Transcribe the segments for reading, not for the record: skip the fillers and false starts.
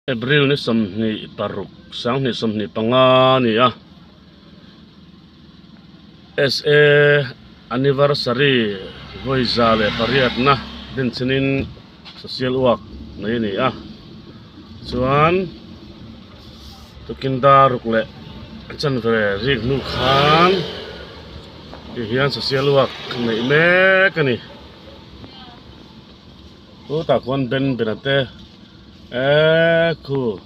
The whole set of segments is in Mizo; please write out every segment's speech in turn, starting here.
April ni 26 2025 a ni a, SA anniversary vawi 108 na dinchinin social work nei a ni a, chuan tukin dar ruk leh chanve rik hnu khan ti hian social work neih mek a ni. Chutah khuan Ben bena te eee khu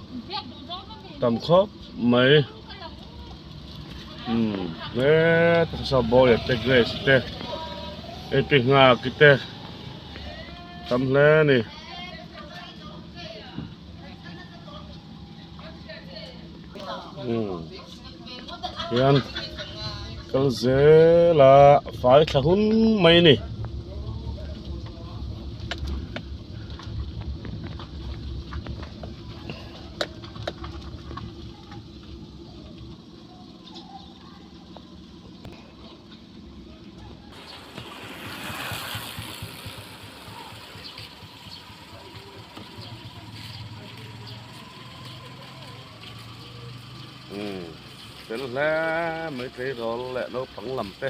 tam khawp mai umm hetah saw bawia te grace te ap nghak te tam hle a ni. Umm hian kal zel a fai thla hun mai a ni. Umm fel hle mai tleirawl leh naupang lam te.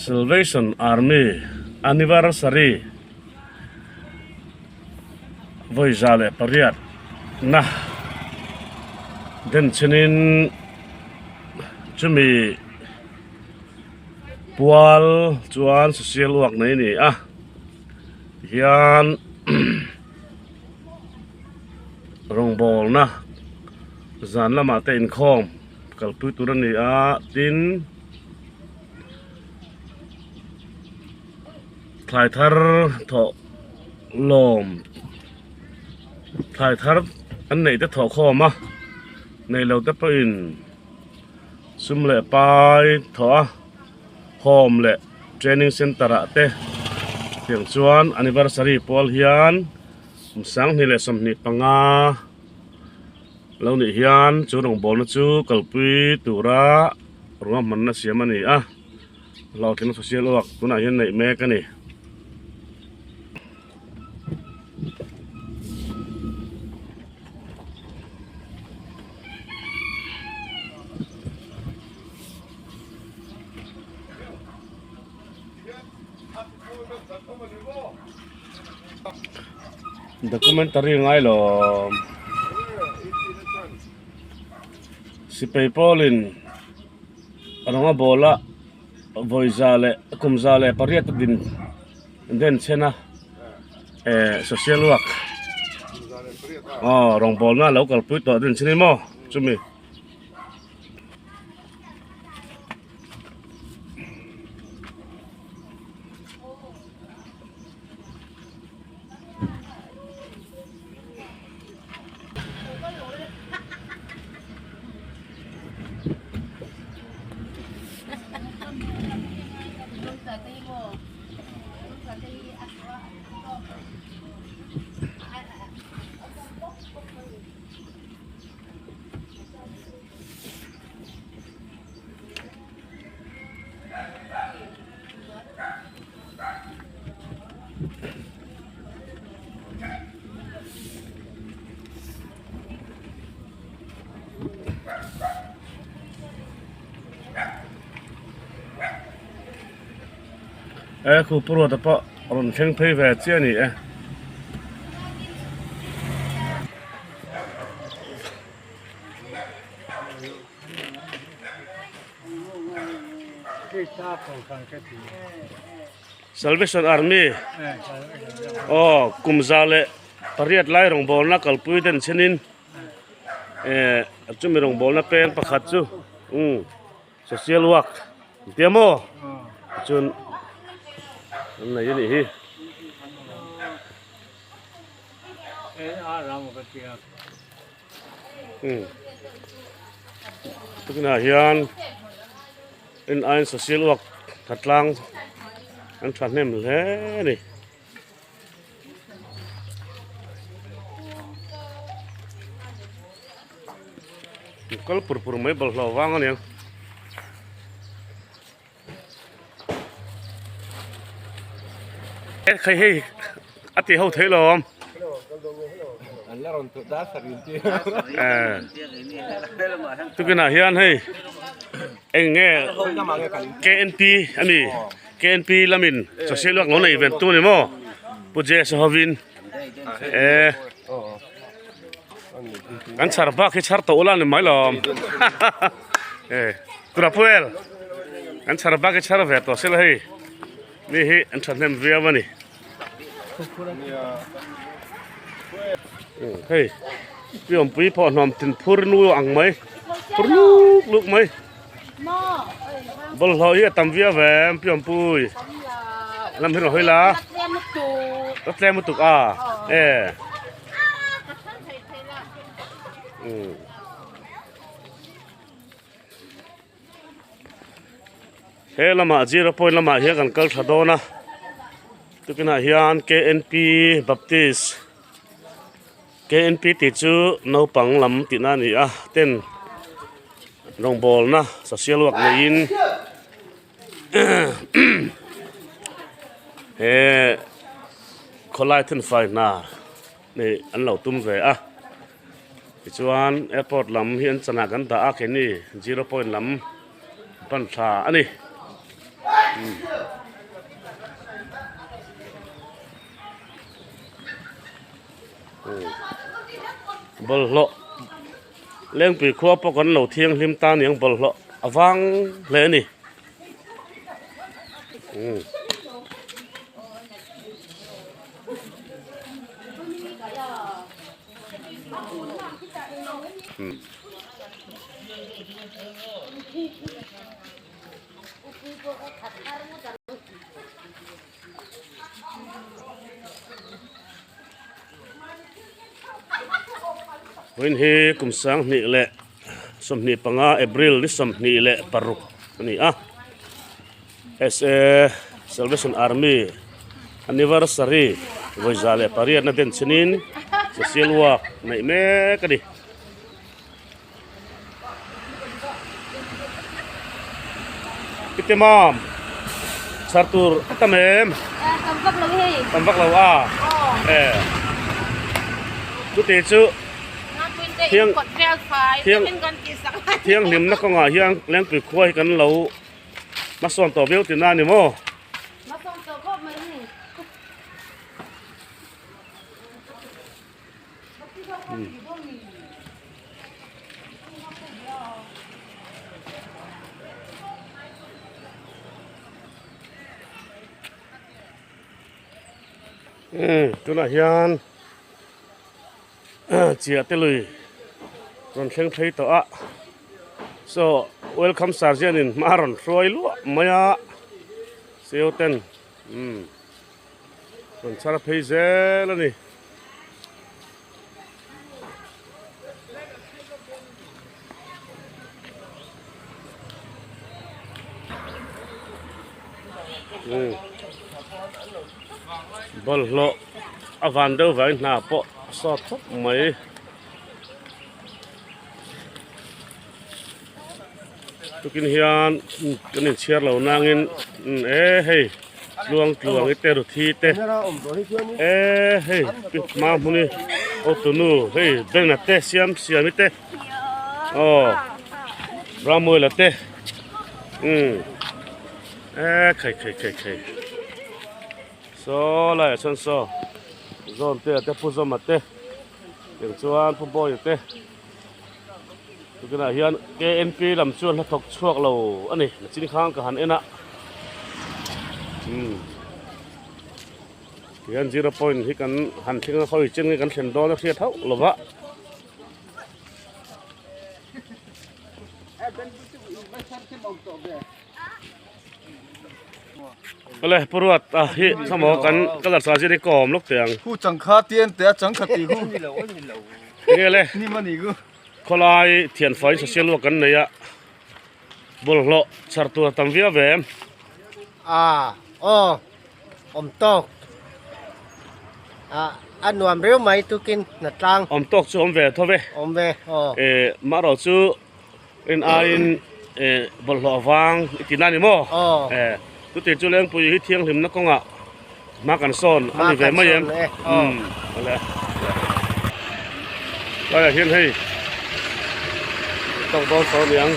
Salvation Army anniversary vawi 108 na denchhenin chumi pual chuan social work nei a ni a tihian. Rawngbawlna zan lamah te inkhawm kalpui tur a ni a tin thlai thar thawh lawm thlai thar an neih te thawh khawm a neih lo te pawhin sum leh pai thawh a home leh training center ah te tiang chuan anniversary pawl hian. 2025 lo nih hian chu rawngbawlna chu kalpui tura ruahmanna siam a ni a, hlawhtlinna social work tunah hian neih mek a ni. Documentary ngai lo sipai pawlin rawnga bawla vawi za leh kum 108 a din den chhen a eh social work aw rawngbawlna a lo kalpui tawh den chhen a ni maw chumi. E khu puruata pawh rawn thleng phei ve chiah a ni e. Salvation Army aw kum 108 lai rawngbawlna kalpui den chhenin eh chumi rawngbawlna peng pakhat chu umm social work an tia maw chuan an nei a nih hi. Tunah hian en aiin social work tha tlang. An thahnem hle a ni. Kal pur pur mai bawlhhlawh vang a niang. Hei hei a tih ho theih lo awm. Tukinah hian hei eng nge KNP a ni KNP lamin social work lo nei ve tu a ni maw Pu Jesa hovin e kan chhar bak hi chhar tawh ula a ni mai lo awm e Turapuel kan chhar bak hi chhar ve tawh sela hei. Mi hi an thahnem viau a ni. Hei piawmpui pawh hnawm tin phur nu ang mai phur luk luk mai bawlhhlawh hi a tam viau ve piawmpui lam hi rawn hawi la a tlem lutuk a e. He lamah zero point lamah hian kan kal tha dawn a tukinah hian K N P baptist K N P tih chu naupang lam tihna a ni a ten rawngbawlna social work neiin he khawlai thenfai hna nih an lo tum ve a. Tichuan airport lam hi an chanah kan dah a keini zero point lam pan tha a ni. Bawlhhlawh Lengpui khua pawh kan lo thianghlim ta aniang bawlhhlawh a vang hle a ni. Vawiin hi kum sanghnih leh 25 April ni 26 a ni a SA Salvation Army Anniversary vawi 108 na den chhinin social work neih mek a ni. Ite mam chhar tur a tam em? Tam vak lo hei. Tam vak lo a? E. Chuti chu thiang thiang thianghlimna kawngah hian Lengpui khua hi kan lo Hmasawn tawh viau tihna a ni maw? Hmasawn tawh khawp mai ni. Umm tunah hian chiah te lui rawn thleng phei tawh a saw welcome sir hianin hma a rawn hruai luah mai a seo ten umm rawn chhar phei zel a ni. Bawlhhlawh a van deuh vangin hna pawh a sawt khawp mai. Tukin hian kan inchhiar lo nangin e hei tluang tluang i te ruthi te e hei hma hmuni awtunu hei beng-a te siam siam i te. Aw Ramuela te umm e khai khai khai khai saw laiah chuan saw zawn te te pu zawma te tiang chuan pu bawia te tunah hian K N P lam chuan hla thawk chhuak lo a ni nachin khang ka han en a umm. Tihian zero point hi kan han thleng a khawi chen nge kan thlen dawn a hriat hauh lo va. Awle Pu Ruat a hi khamaw kan colour sa zir hi kawm lawk teh ang. Khu changkha tian te a changkha tih khu. Enge le? Ni mani ku. Khawlai thianfai social work kan nei a bawlhhlawh chhar tur a tam viau ve em? A aw. Awm tawk ah a nuam riau mai tukin hna tlang. Awm tawk chu awm ve tho ve. Awm ve aw. Eh marawh chu rin aiin eh bawlhhlawh avang i ti na ni maw? Aw. Eh chuti chu Lengpui hi thianghlimna kawngah hma kan sawn a ni ve mai em? Hma kan sawn e aw. Umm awle. Laiah hian hei tawk dawn sawn a ni ang.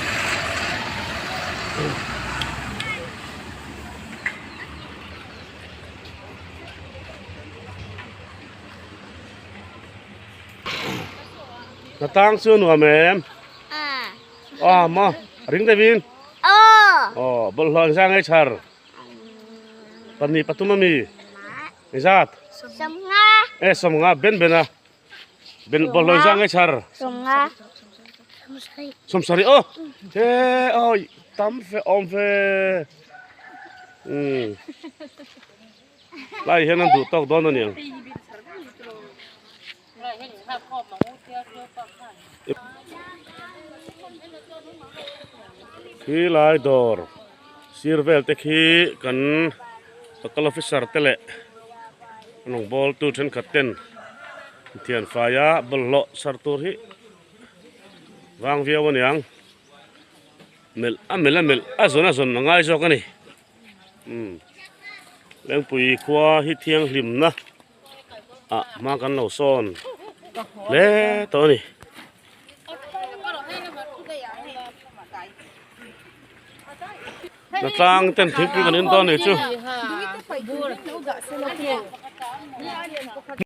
Na tang chu nuam em? A ma ring deuhin? Aw bawlhhlawh engzah nge chhar? Pahnih pathum ami? Engzat? Sawmnga. E sawmnga ben ben a. Ben bawlhhlawh engzah nge chhar? Sawmnga. Sawmsarih aw. He aw tam fe awm ve. Umm. Lai hian an duh tawk dawn a niang. Khi lai dawr sir vel te khi kan local officer te leh an rawn bawl tu thenkhat ten thian faia bawlhhlawh sar tur hi vang viau a niang melh a melh a melh a zawn a zawn a ngai zawk a ni umm Lengpui khua hi thianghlimna ah hma kan lo sawn hle tawh a ni. Hnatlang ten thingpui kan in dawn a nih chu.